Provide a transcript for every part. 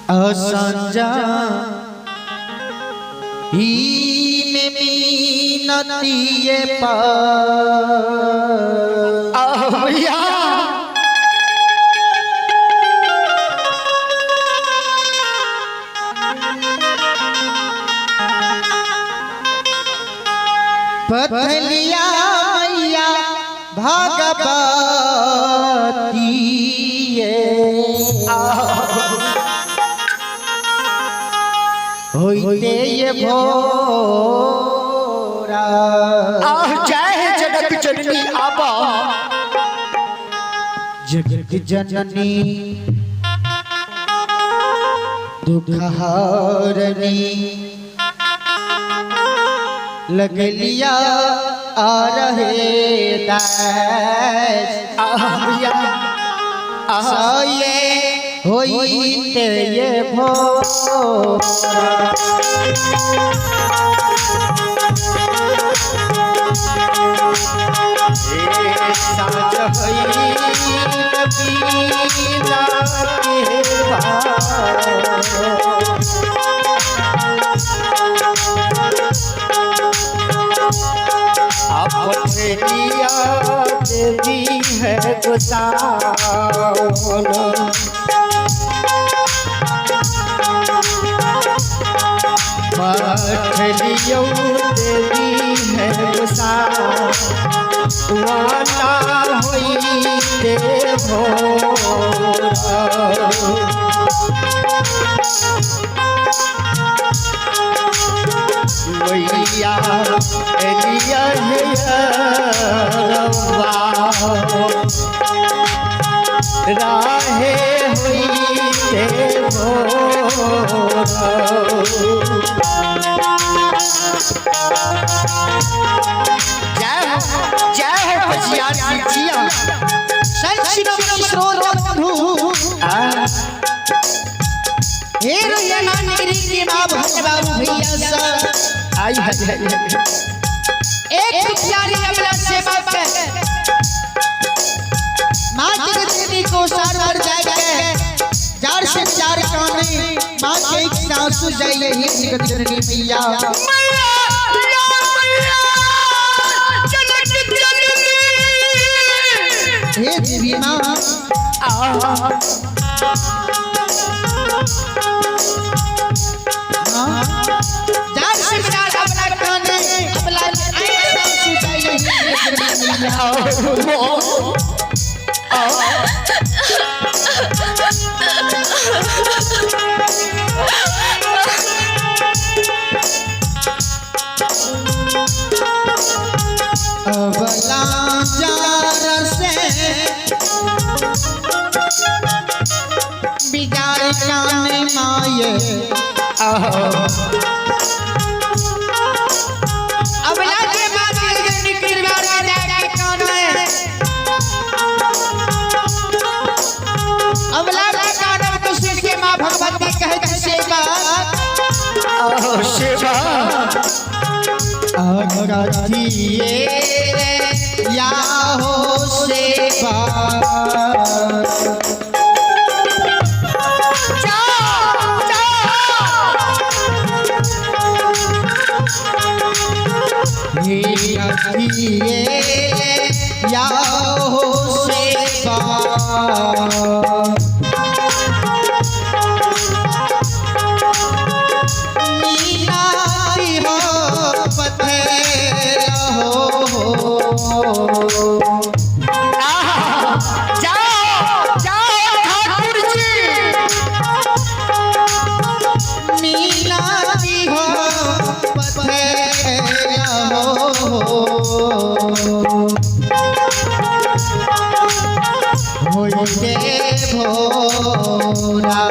असंजा ही में मीनतिये पर आह भैया पथलिया मैया भगवती होते ये भोरा। आह जय हे जनक जननी आबा। जगत जननी दुखहारनी लगलिया आ रहे दास। आह भैया आह सोये होइते ये भोरा। साँझ होई बीना के पार। आप पथरिया देवी है गोसाउन। पथरियो देवी है गोसाउन वाला होई ते भोरा। मैया एलिया राहे होई ते भोरा। जय हो जय हो बजियार जी जिया। संत शिरोमणि श्रोत बंधु हे रोहिया नानगिरी के माँ भक्त बाबू भैया सब आई हाय हाय हाय। एक प्यारी अबला सेवा पे माँ जगतनी को सार मर जाए जार से चार काने माँ के एक सासु जाइए ही जगत जननी मैया। हे देवी माँ जार से चार अबला काने अबला एक सासु जाइए ही जगत जननी मैया। अबला जार से बिगाड़ काने माये अबला के माँ जगत जननी के दरबार में जाके काने अबला के कानब को सुन के माँ भगवती कहत सेवा सेवा अगथिए या हो सेवा। हे अगथिए या हो सेवा। मीना हो पथेर हो। जाओ जाओ ठाकुर जी। मीना हो पथेर हो। होइते भोरा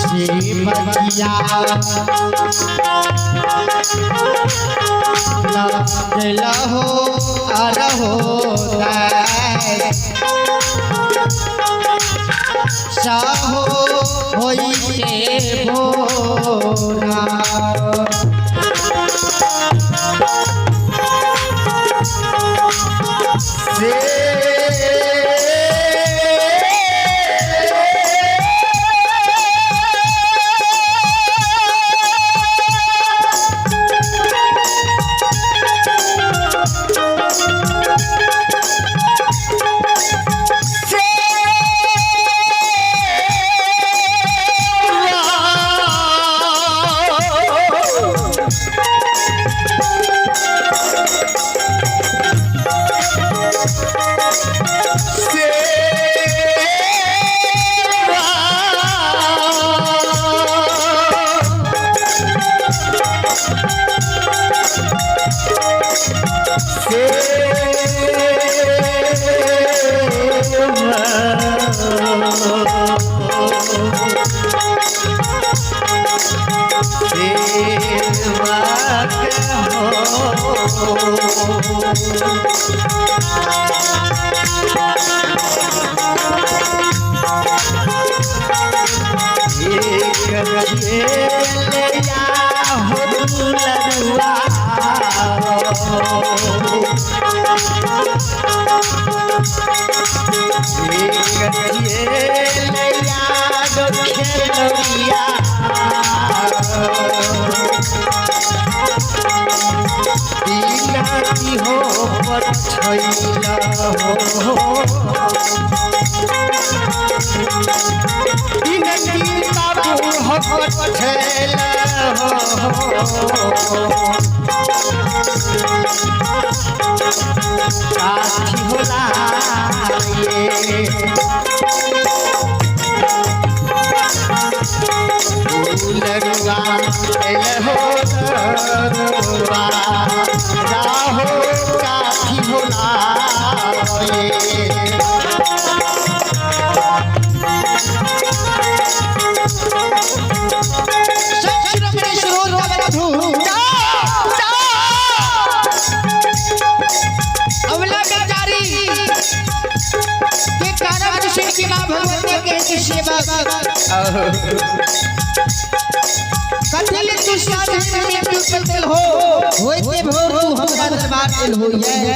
श्रीमतिया लगल हो अरहो साहो होइते भोरा। से एक हो दुलरुआ काठी होला ये दुलरुआ एलहो दरुआ राहो काठी होला ये। संत शिरोमणि श्रोता बंधु, अवला बेचारी के कारण कृष्ण की माँ भगवती के सेवा कथिल तू साधन में तू पतल हो होते भोर तू हमरा दरबार एल हो ये।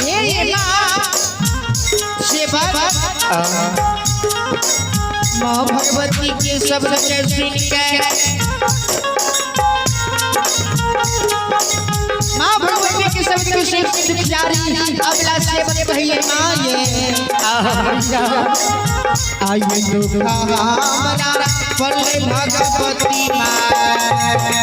हे माँ सेवा माँ भगवती के शब्द के सुन के, माँ भगवती के शब्द के सुन के दुखियारी अगला सेवक पहले माँ ये आइए दुखा हमरा पड़ले भगवती माँ।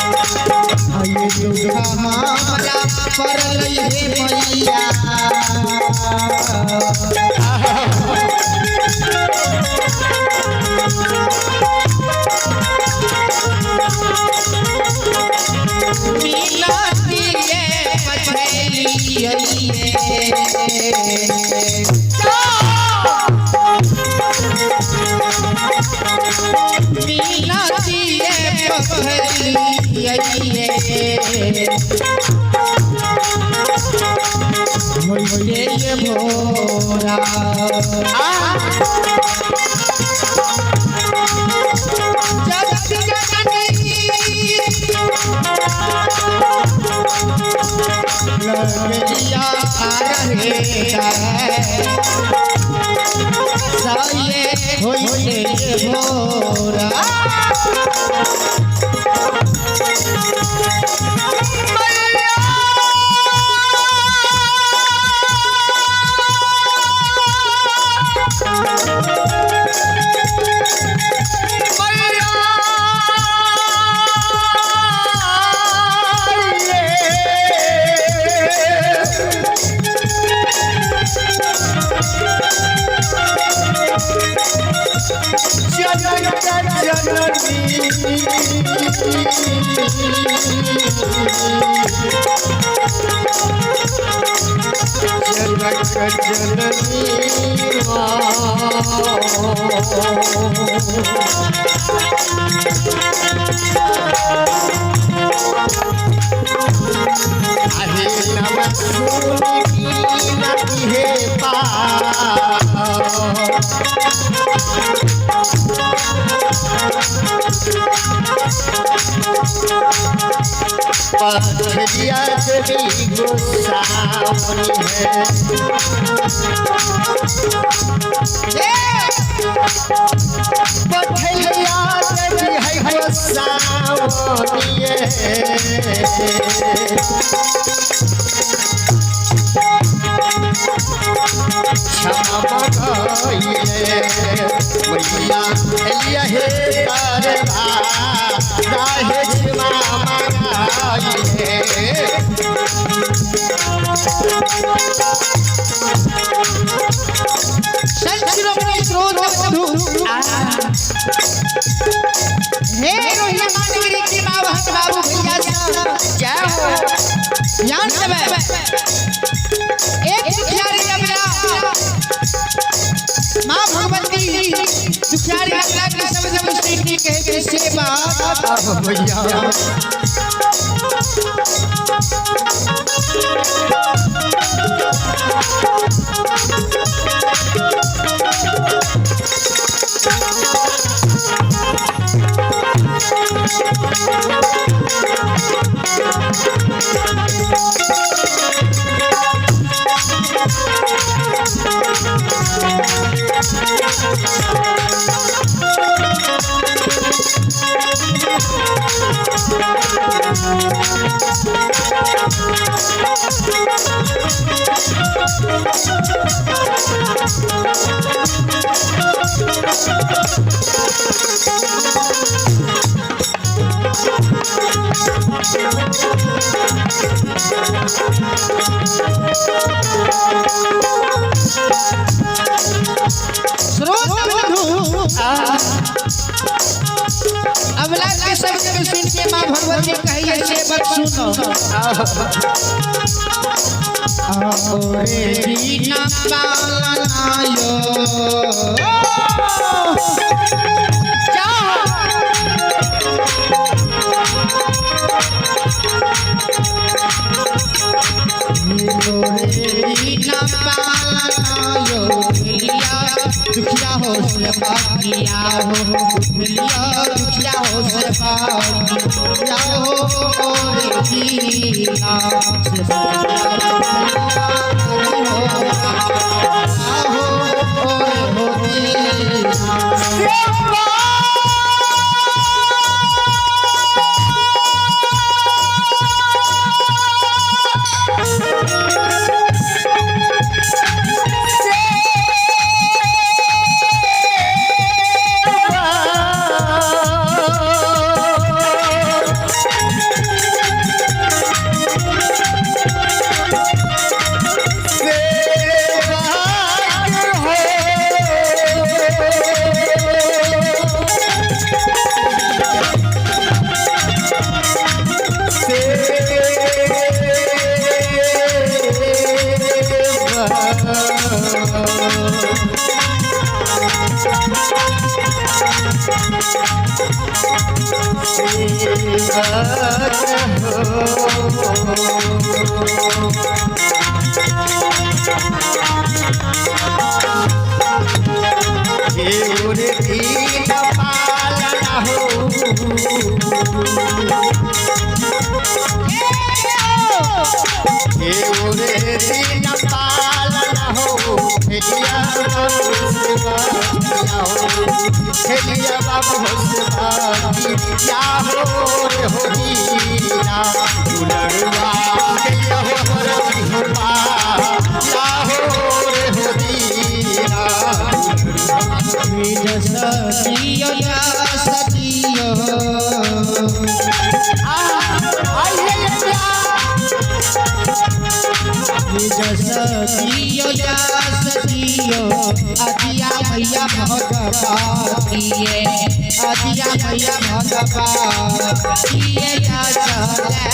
आइए दुखा हमरा पड़ले हे मैया। मिलती है पछेली मिलती है पछेली ये भोरा जगत जननी लगलिया आ रहे साये होइए भोरा। पथरिया देवी गोसावनी है। पथरिया देवी है गोसावनी क्षमा गइले मैया एलिया हे दरबार राहे क्षमा मंगाइले। संत शिरोमणि स्रोत बंधु, हे रोहिया मानगिरी की माँ बहन बाबू भैया। जय हो। ध्यान देबै। एक दुखियारी अबला माँ भगवती दुखियारी अबला के शब्द में सुन के कहे के सेवा भैया। स्रोत बंधु अबला के शब्द में सुन के माँ भगवती कहिए सेवक सुनो। आओरे बिना पालनायो बिना पालनायो दुखिया दुखिया हो से पाकिया हो दुखिया दुखिया हो से पाकिया हो रे दीना से हो रे हो दीना। अदिया मैया भगवती अदिया मैया भगवती या चले